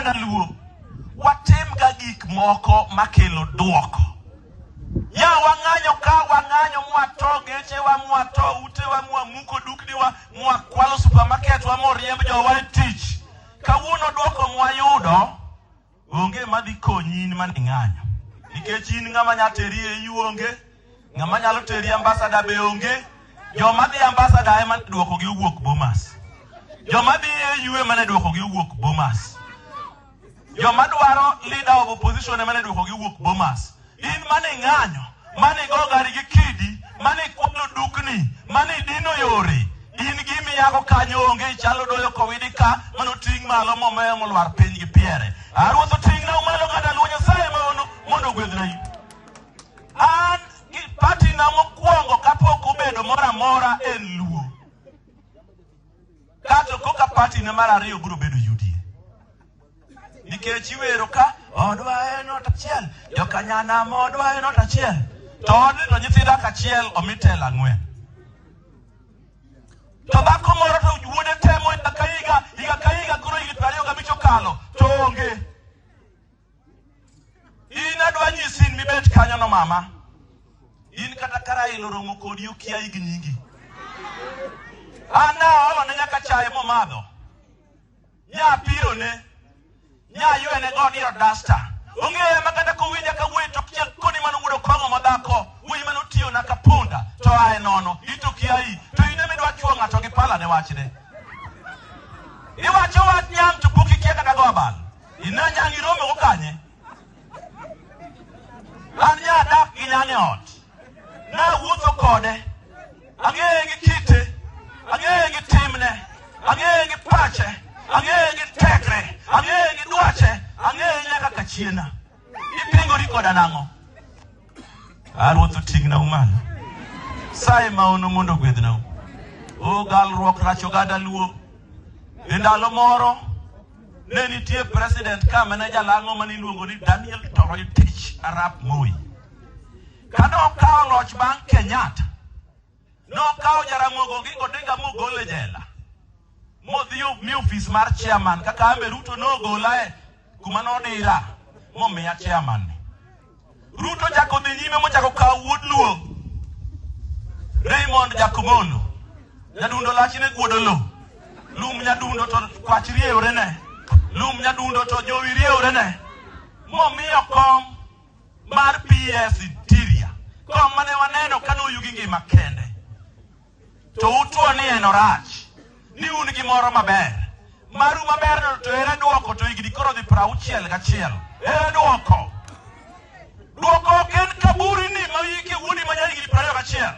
Oganda Luo, watim ga gik moko makelo duoko. Ya wang'anyo ka wang'anyo mwato gechewa, mwato utewa, mwamuko dukniwa, mwakwalo supermarket wa, moriemb jowa e tich. Kawuono duoko mwayudo onge madhi konyi in mane ng'anyo. Nikech in ng'ama nya teri e EU onge, ng'ama nyalo teri ambassador be onge. Joma dhi ambassador ema duoko gi owuok Bomas. Joma dhi EU ema ne duoko gi owuok Bomas. Joma dwaro leader of opposition ema ne duoko gi owuok Bomas. In mane ng'anyo, mane go gari gi kidi, mane kwalo dukni, mane dino yore, in gimi yako kanyo onge, ichalo doyo kowidi ka mano ting' malo momeyo molwar piny gi piere. A Ruoth oting'na malo oganda Luo, Nyasaye maono mondo ogwedhna. An gi party na mokwongo kapok obedo moro amora en Luo. Kato koka party na mar ariyo biro bedo UDA. Nikech iwero ka odwa en ot achiel, jokanyanam odwa en ot achiel. To odni to nyithi dak achiel omi telo ang'wen. To dhako moro to wuode temo higa ka higa, higa ka higa, koro higni 25 okalo to onge. In adwa nyisi in mibet kanyo no mama. In kata ka Raila oromo kodi okia hig nyingi. An naolo ne nyaka chae momadho. Nya piro ne. Nya ywene go diro dasta. Ong'eya ma kata kowinja kawuoyo tok chiel koni mano wuod Okong'o madhako. Wuoyi mane otiyo na ka punda to ae nono. Ito kiai. To in ema idwa chuo ng'ato gi pala ne wachne. Iwacho wach nyang' to pok ikia kata go abal. Ina nyang' iromo go kanye? An nya adak gi nyang' e ot. Nawuotho kode. Ang'eye gi kite. Ang'eye gi timne. Ang'eye gi pache. Ang'eye gi tekre. Ang'eye gi dwache. Ang'eye nyaka kachiena. Ipingori koda nang'o? A Ruoth oting'na malo. Saye maono mondo ogwedhnau. O galruok rach oganda Luo. E ndalo moro ne nitie president ka mane jalang'o mane iluongo ni Daniel Toroitich arap Moi. Kane okawo loch bang' Kenyatta, nokawo Jaramogi Oginga Odinga mogol e jela. Modhi mi ofis mar chairman kaka ambe Ruto nogola e kuma nodira momiya chairman ni. Ruto chako dhi nyime mochako kawo wuod Luo Raymond Jakomono. Nyadundo lachne guodo lo. Lum nyadundo to kwach riewre ne. Lum nyadundo to jowi riewre ne. Momiyo kom mar PS Interior. Kom mane waneno ka noyugi ngima kende. To utwo ni en orach. Ni un gi moro maber. Maru maber no to ere duoko to higni koro dhi 61. Ere duoko? Duoko ok en kaburi ni ma yike wuodi ma jahigni 21.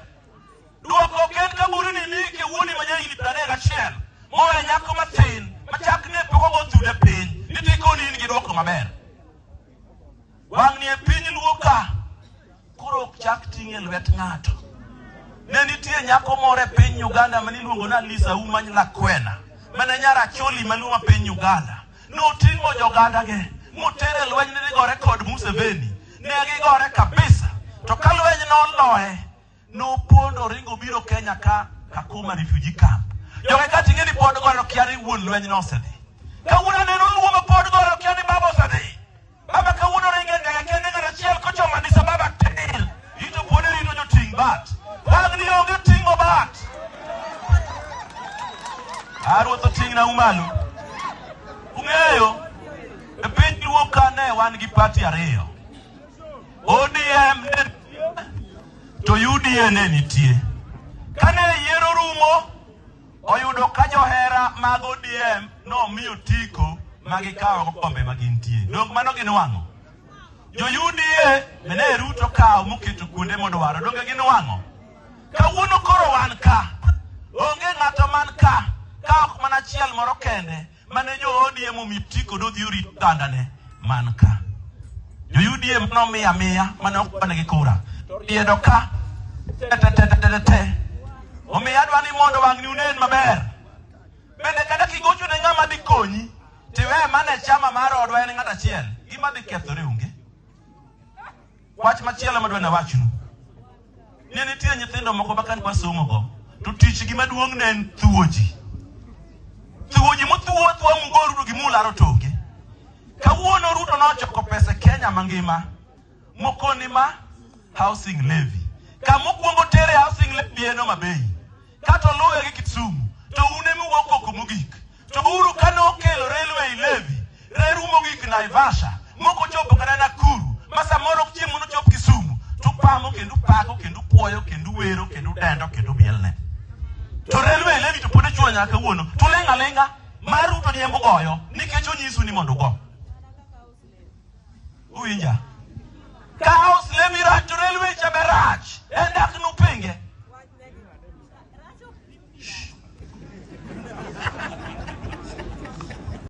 Duoko ok en kaburi ni miyike wuodi ma jahigni 31. Mowe nyako matin machak ne pok ogo thude piny. Ni tikoni in gi duoko maber. Wang'ni e piny Luo ka koro ok chak ting' e lwet ng'ato. Ne nitie nyako moro e piny Uganda mane iluongo ni Alice Auma Lakwena, mane nyar Acholi maluo ma piny Uganda. Noting'o joganda ge motere lweny ne gigore kod Museveni. Ne gigore kabisa. To ka lweny noloye, nopondo ringo biro Kenya ka Kakuma refugee camp. Joge ka ting'e ni pod gore kia ni wuon lweny nosedhi. Kawuono aneno Luo ma pod gore kia ni baba osedhi. Baba kawuono ringo e ndege kende ng'at achiel kochomo Addis Ababa tir. Rito pod rito joting' bat. Wang'ni onge ting'o bat. A Ruoth oting'na malo. Ung'eyo, e piny Luo ka ne wan gi party ariyo. ODM ne to UDA ne nitie. Kane yiero rumo, oyudo ka johera mag ODM nomiyo tiko ma gikawo kombe ma gintie. Dong mano ginwang'o. Jo UDA bende Ruto kawo moketo kuonde modwaro. Donge ginwang'o? Kawuono koro wan ka. Onge ng'ato man ka, ka ok mana achiel moro kende mane jo ODM omiyo tiko dodhi orit ogandane man ka. Jo UDA nomiyo amiya mane ok kwanegi kura. Riedo ka te te te te te te. Omiyo adwa ni mondo wang'ni unen maber. Bende kata kigocho ne ng'ama dhi konyi, tiwe mana e chama mar odwa en ng'at achiel, gima dhi kethore onge. Wach machielo madwa nawachnu. Ne nitie nyithindo moko ma kane wasomo go, to tichgi maduong' ne en thuo ji. Thuo ji mothuo athuo mugorudo gi mularo toke. Ruto nochoko pesa e Kenya mangima mokoni ma housing levy. Kama okwongo tere housing levy en Homa Bay. Kato luwe gi Kisumu. To un ema ugo koko mogik. To Uhuru kane okelo railway levy, reru mogik Naivasha, moko chopo kata Nakuru, ma samoro ok chieng' mondo chop Kisumu, to upamo kendo upako kendo upuoyo kendo uwero kendo udendo kendo umielne. To railway levy to pod ichulo nyaka kawuono. To uling' aling'a mar Ruto ni embo goyo nikech onyisu ni mondo ugo. Uwinja?